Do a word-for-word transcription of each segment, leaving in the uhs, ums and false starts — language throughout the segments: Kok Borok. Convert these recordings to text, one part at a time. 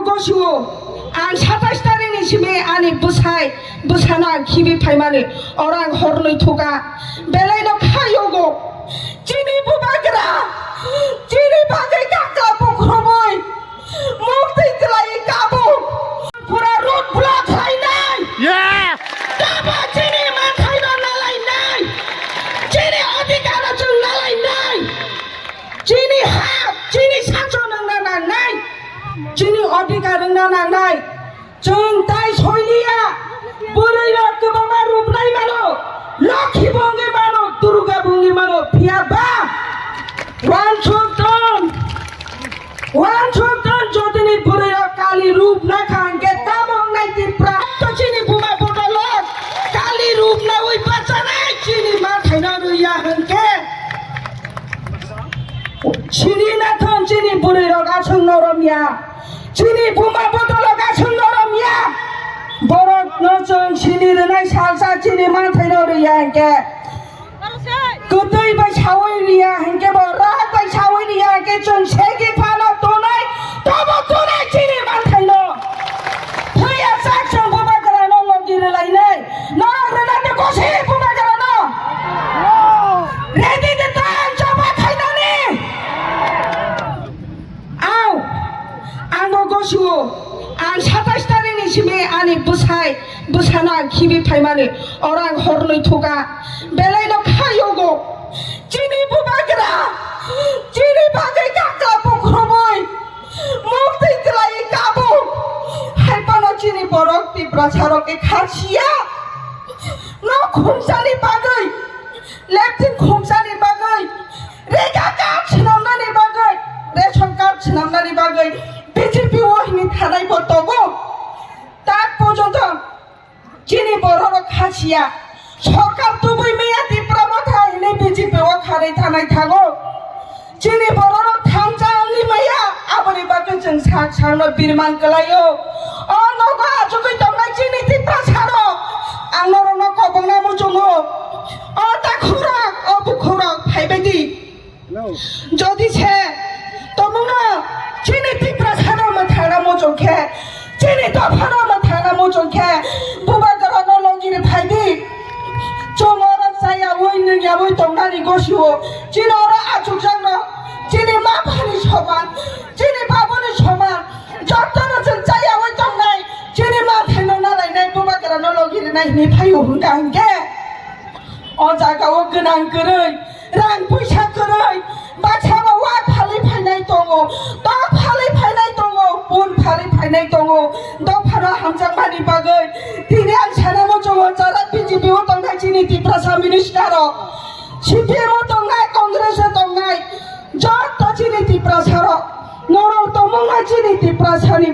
Gosio, ang satais tarikni simi ani bwsai, bwsano ang khibi phaimani, oro ang hornwi thuka. Belaino kha yogo. Chini bubagra, chini bagwi kakla bukhrobo. Mukti kwlai kabo. Pura road block khlainai. Yes! Tamo chini manthai no nalainai. Chini adhikar no chwng nalainai. Chini ha, chini sacho nangna nangnai. Chini adhikar wngna nangnai. Chwng tai soiliya, bwrwi rok kwbangma rupnai mano, Lokhi bo wngwi mano, Durga bo wngwi mano, phiya ba wansuk ton, wansuk ton jotoni bwrwi rok kali rupna kha hwnkhe tamo wngnai Tipra. To chini buma bodolok kali rupnawi bachanai chini mathaino rwya hwnkhe. Sini nathon chini bwrwi rok aswk norom ya. Chini buma bodolok aswk norom ya. Borok no chwng sini rwnai salsa chini manthaino rwya hinkhe. Kwtwi bai sawi rwya hinkhe bo rak bai sawi rwya hinkhe chwng segi phano tonai tobo tonai chini manthaino. Thwiya sak chwng bubagrano logi rwlainai. Norok rwna tei kosi bubagrano. Ready de tan choba khainani. Ang, ang bo gosio, ang satais tarikni simi ani bwsai, bwsano ang khibi phaimani, oro ang hornwi thuka, belaino kha yogo. Chini bubagra, chini bagwi kakla bukhrobo, mukti kwlai kabo. Hai phano chini borok Tiprasarok khe khasiya, nok khumsani bagwi, leptin khumsani bagwi, Rega card swnamnani bagwi, ration card swnamnani bagwi B J P o hini thanai bo tongo. Tak porjonto chini bororok khasiya. Sorkar tubui maya Tipra Motha hini B J P o kharwi thanai thango. Chini bororok thansa wngwi maya, aboni bagwi chwng sak sakno birman kwlaio. O nogo achugwi tongnai chini Tiprasarok, ang norokno kobongna muchungo. O takhurok, o bukhurok, phaibaidi. Jodi se tomungno chini Tiprasano mwthangna muchung khe, chini dophano mwthangna muchung khe, bubagrano logiri phaidi. Chwng oro chayaui nungyaui tongnani gosio, chini oro achukjakno, chini ma phani soman, chini babuni soman, jotono chwng chayaui tongnai, chini mathaino nalainai bubagrano logirinai hwnwi phaio hwnkha hinkhe. O jagao gwnang kwrwi, rang puisa kwrwi, baksa ba wa phalwi phainai tongo, tok phalwi phainai tongo, pun phalwi phainai tongo, dophano hamjakmani bagwi. Tini ang sana muchungo jara B J P o tongnai chini Tiprasa minister rok, C P M o tongnai, Congress o tongnai, joto chini Tiprasa rok, norok tongmungma chini Tiprasani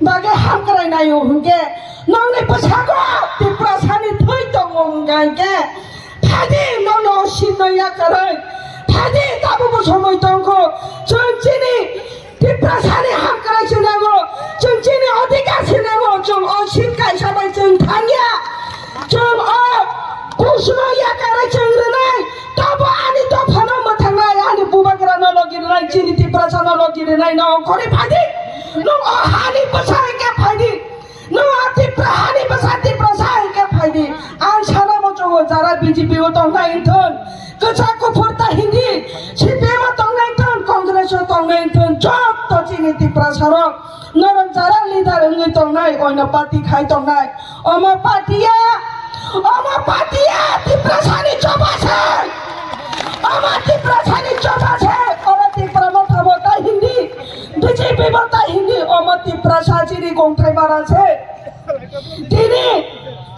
bagwi hamkrai naio hwnkhe nokni bwskango Tiprasani thwi tongo hwnkha hinkhe phaidi nono sinno yakarwi phaidi tabukbo somoi tongkho chwng chini Tiprasani hamkrai se nango chwng chini adhikar se nango chwng o seat kaisa bai chwng thangya. Chwng o kusuno yakarwi chwng rwnai, tobo ani dophano mwthangnai, ani bubagrano logi rwnai, chini Tiprasano logi rwnai, no khori phaidi. Nwng o hani bwsa hwnkhe phaidi. Nwng o Tipra hani bwsa Tiprasa hwnkhe phaidi. Ang sana muchungo jara B J P o tongnai wngthun, kwchak kuphur ta hindi, C P M o tongnai wngthun, Congress o tongnai wngthun, joto chini Tiprasarok norok jara leader wngwi tongnai, oino party khai tongnai. Omo party ya, omo party ya, Tiprasani choba se. Omo Tiprasani choba se. Oro Tipra Motha bo ta hindi, B J P bo ta hindi, omo Tiprasa chini kongthai bara se. Tini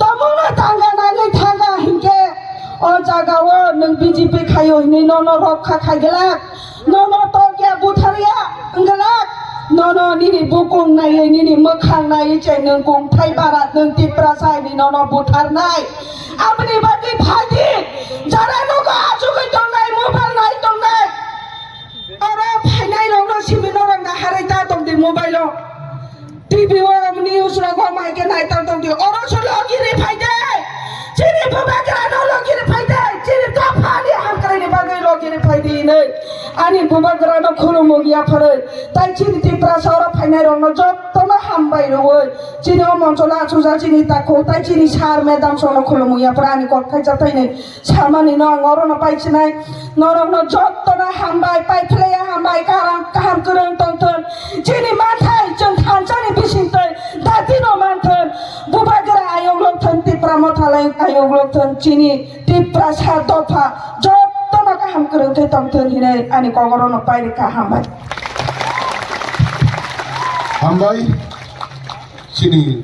tomungno thangka nangwi thangka hinkhe o jagao nwng B J P khaio hinwi nono rokha khaiglak. Nono tokya butharya wngwlak, nono nini bukung naiwi, nini mwkhang naiwi se nwng kongthai bara, nwng Tiprasa hinwi nono butharnai. Aboni bagwi phaidi, jara nogo achugwi tongnai, mobile nai tongnai. Oro phainai rokno simi norok naharwi ta tongdi mobile o. T V o news rogo mai khe nai tang tong di. Oro se logi ri phai de. Chini bubagra no logi ri phai de. Chini dopha ni hamkrai ni bagwi logi ri phai di. Ani bubagrano khulumung yapharwi, tai chini Tiprasa oro phainairokno jottono hambai rwui, chini o moncholo achukjak chini takhuk tai chini sir madam songno khulumung yapharwi ani kok khaijak tainwi samanino ang orono paichinai. Norokno jottono hambai, paiphlaiya hambai, kaham, kaham kwrwng tongthun. Chini manthai chwng thansa ni bisingtwi datino manthun, bubagra ayuk lokthun, Tipra Mothalai ayuk lokthun, chini Tiprasa dopha jottono kaham kwrwngtwi tongthun hinwi ani kok orono pairikha. Hambai. Hambai, chini